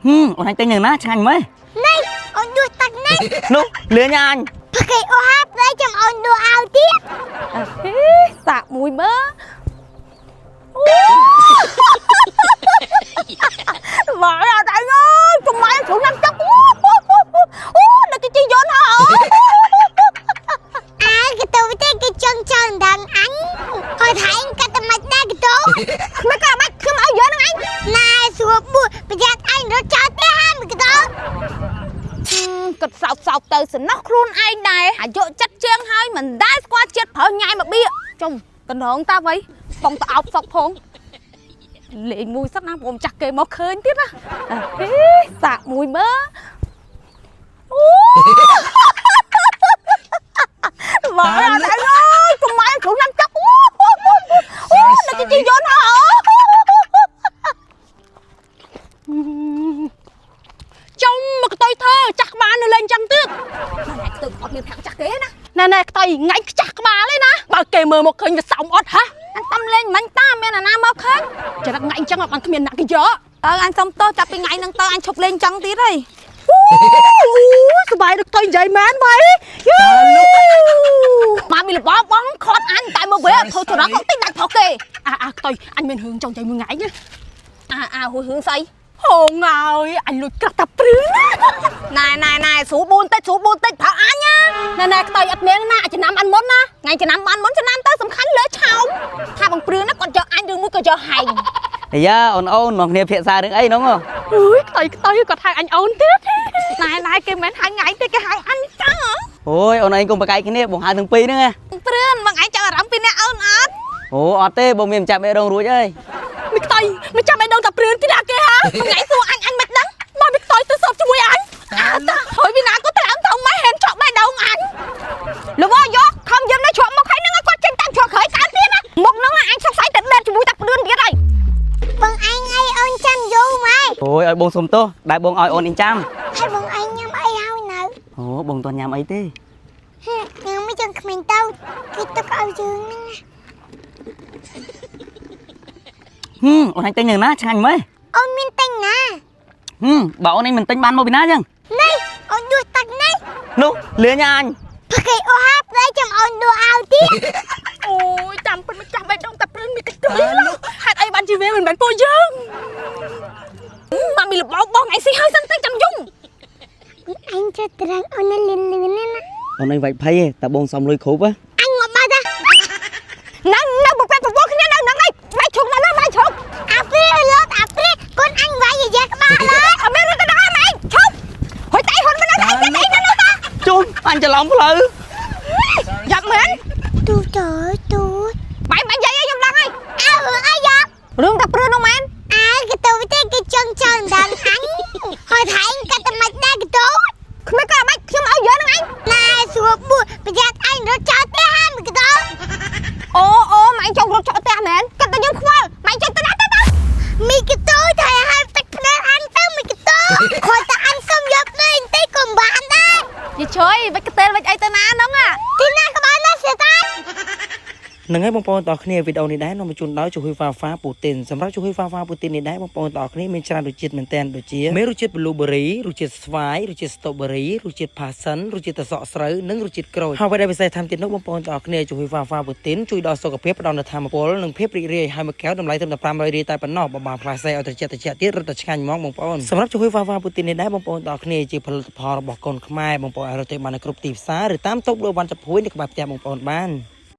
ហឹមអូនឯងទិញនៅណាឆ្ងាញ់ម៉េះ? នេះអូនដួសទឹកនេះ។ នោះលឿនញ៉ាញ ផ្គេអូហាប្លែចាំអូនដួសឲ្យទៀត។ ហេសាក់មួយមើលអូមកអត់អើយចំម៉ែជ្រុំញ៉ាំទឹកអូនៅគេជិះយន្តហ៎? អើគេទៅទេគេចង់ចង់ដឹងអញហើយថាអញកាត់តែមិនដែរគេទៅ មិនក៏មិនខ្ញុំឲ្យយកហ្នឹងឯង។ ណែស្រួលបួប្រយ័ត្នអញរត់ចោលទេហាមកទៅ គិតសោកសោកទៅសំណោះខ្លួនឯងដែរអាយុចិត្តជាងហើយមិនដែលស្គាល់ជាតិប្រើញ៉ាយមកបៀចុំតំណងតាវៃបងទៅអោបសុកផងលេងមួយសិនណាបងចាស់គេមកឃើញទៀតណាហេសាក់មួយមើលអូមកអត់អើយចំម៉ែជ្រុំញ៉ាំទឹកអូអូនៅគេជិះយន្តហ៎?ចុំមកខ្ទុយធ្វើចាស់ក្បាលនៅលេងចឹងទៀតណែខ្ទុយអត់មានប្រាក់ចាស់គេណាណែណែខ្ទុយថ្ងៃខ្ចាស់ក្បាលឯណាបើគេមើលមកឃើញវាសោមអត់ហ៎?អញតំលេងមិញតាមានអាណាមកឃើញចរិតថ្ងៃអញ្ចឹងអត់បានគ្មានអ្នកគេយកតើអញសុំទោសចាប់ពីថ្ងៃហ្នឹងទៅអញឈប់លេងចឹងទៀតហើយអូសបាយដូចខ្ទុយនិយាយមែនបាយយូមកមានលបបងខត់អញតែមកវិញធ្វើចរិតគាត់តិចដាច់ប្រុសគេអាអាខ្ទុយអញមានរឿងចង់និយាយមួយថ្ងៃណាអាអាហួយរឿងស្អីហងហើយអញលួចក្រាស់តាព្រឿណែណែណែស្រួលបួនតិចស្រួលបួនតិចប្រអញណាណែណែខ្ទុយអត់មានណាចំណាំអានមុនណាថ្ងៃចំណាំបានមុនចំណាំទៅសំខាន់លើឆោមថាបងព្រឿណាគាត់យកអញឬមួយក៏យកហែង។ អាយ៉ាអូនអូនមកគ្នាភាសារឿងអីហ្នឹងហ៎? អើយខ្ទុយខ្ទុយគាត់ហៅអញអូនទៀតណែណែគេមិនហៅថ្ងៃទេគេហៅអញចា អូយអូនឯងកុំប្រកែកគ្នាបងហៅទាំងពីរហ្នឹងណា ព្រឿនបងឯងចាប់អារម្មណ៍ពីអ្នកអូនអត់? អូអត់ទេបងមានម្ចាស់បេះដូងរួចហើយ។ មីខ្ទុយមិនចាំឲ្យដងតាព្រឿនទីណាគេហ่าថ្ងៃសួរអញអញមិនដឹងមកមីខ្ទុយទៅសបជាមួយអញអើតាហើយពីណាក៏ត្រាំថងម៉ែហែមឆក់បេះដូងអញលវយកខំយើងនៅជ្រក់មុខហើយនឹងគាត់ចេញតាមជ្រក់ក្រោយកើតទៀតណាមុខហ្នឹងអញសង្ស័យតែដេតជាមួយតាព្រឿនទៀតហើយ។ បងឯងអីអូនចាំយូរម៉ែ? អូយឲ្យបងសុំទោសដែលបងឲ្យអូនអ៊ីងចាំ។ ហើយបងឯងញ៉ាំអីហើយនៅ? អូបងមិនទាន់ញ៉ាំអីទេ។ ញ៉ាំមិនចឹងក្មេងទៅគេទុកឲ្យយើងហ្នឹងណា។ ហឹមអូនឯងទិញនៅណាឆ្ងាញ់ម៉េះ? អូនមានទិញណា។ ហឹមបើអូនឯងមិនទិញបានមកពីណាចឹង? នេះអូនដួសទឹកនេះ។ នោះលឿនញ៉ាញ ផ្គេអូហាប្លែចាំអូនដួសឲ្យទៀត។ អូយចាំពិតម្ចាស់បេះដូងតាព្រឿនមានកន្ទុយហេតុអីបានជាវាមិនមែនពួកយើងមកមីលបោបងឯងស៊ីហើយសិនទៅចាំយំ។ អញចេះត្រង់អូនលឿនលឿនណា។ អូនឯងវាច់ភ័យទេតែបងសំលុយគ្រប់ហ៎។ អញមកបាត់ នៅនៅប្រពន្ធប្រពន្ធគ្នានៅហ្នឹងឯងវាយជ្រុកនៅហ្នឹងវាយជ្រុក អាព្រាលោតអាព្រាកូនអញវាយយ៉ាក្បាលហើយ អត់មានរឿងទៅដល់ឯងឈប់ហុយតៃហ៊ុនមិននៅតែអីនៅនៅតា ជុំអញច្រឡំផ្លូវ យ៉ាប់មែន ទូតើទូ បាយបាយយាយខ្ញុំដឹងហើយ។ អើរឿងអីយ៉ា? រឿងតាព្រឿននោះមែន? អើគេទៅទេគេចង់ចង់ដឹងអញហើយថាអញកាត់តែមិនដែរគេទៅ គ្មានក៏មិនខ្ញុំឲ្យយកហ្នឹងឯង។ ណែស្រួលបួប្រយ័ត្នអញរត់ចោលផ្ទះហាមកទៅ។ អូអូម៉ែចង់រត់ចោលផ្ទះមែន?គិតតែយើងខ្វល់ម៉ែចង់ទៅណាទៅទៅ មីកទៅថៃឲ្យទឹកភ្នែកអញទៅមីកទៅគាត់តែអញសុំយកភ្នែកបន្តិចក៏មិនបានដែរ។ យីជួយវិចកតេលវិចអីទៅណាហ្នឹងអា ទីណាក៏បានដែរសេតា នឹងហើយបងប្អូនទាំងអស់គ្នាវីដេអូនេះដែរនាំមកជូនដោយជូហ៊ុយហ្វាហ្វាពូទីនសម្រាប់ជូហ៊ុយហ្វាហ្វាពូទីននេះដែរបងប្អូនទាំងអស់គ្នាមានច្រើនរសជាតិមែនទែនដូចជាមានរសជាតិ blueberry រសជាតិស្វាយរសជាតិ strawberry រសជាតិ passion រសជាតិត្រសក់ស្រូវនិងរសជាតិក្រូចហើយអ្វីដែលពិសេសថែមទៀតនោះបងប្អូនទាំងអស់គ្នាជូហ៊ុយហ្វាហ្វាពូទីនជួយដល់សុខភាពផ្ដល់នូវថាមពលនិងភាពរីករាយហើយមួយកែវតម្លៃត្រឹមតែ500រៀលតែប៉ុណ្ណោះបើបានផ្លាសេឲ្យត្រជាក់ត្រជាក់ទៀតរឹតតែឆ្ងាញ់ហ្មងបងប្អូនសម្រាប់ជូហ៊ុយហ្វាហ្វាពូទីននេះដែរបងប្អូនទាំងអស់គ្នាជាផលិតផលរបស់កូនខ្មែរបងប្អូនអាចរកទិញបាននៅគ្រប់ទីផ្សារឬតាមតូបលក់វ៉ាន់ចាប់ហួយនៅក្បែរផ្ទះបងប្អូនបាន។